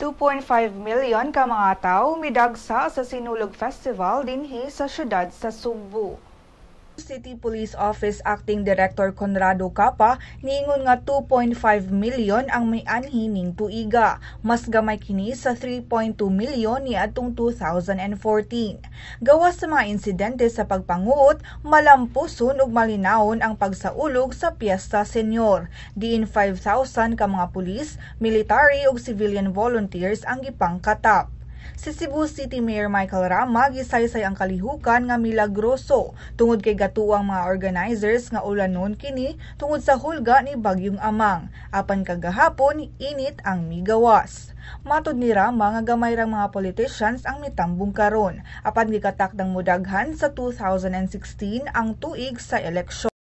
2.5 million ka mga tawo midagsa sa Sinulog Festival dinhi sa syudad sa Sugbo. City Police Office Acting Director Conrado Capa niingon nga 2.5 million ang mianhi ning tuiga. Mas gamay kini sa 3.2 million niadtong 2014. Gawas sa mga insidente sa pagpanguot, malampuson ug malinawon ang pagsaulog sa Piyesta Senior. Diin 5,000 ka mga pulis, military ug civilian volunteers ang gipangkatap. Si Cebu City Mayor Michael Rama gisaysay ang kalihukan nga milagroso tungod kay gatuo ang mga organizers nga ulanon kini tungod sa hulga ni Bagyong Amang. Apan kagahapon, init ang migawas. Matod ni Rama nga gamay rang mga politicians ang mitambong karon, apan gikatakdang modaghan sa 2016 ang tuig sa eleksyon.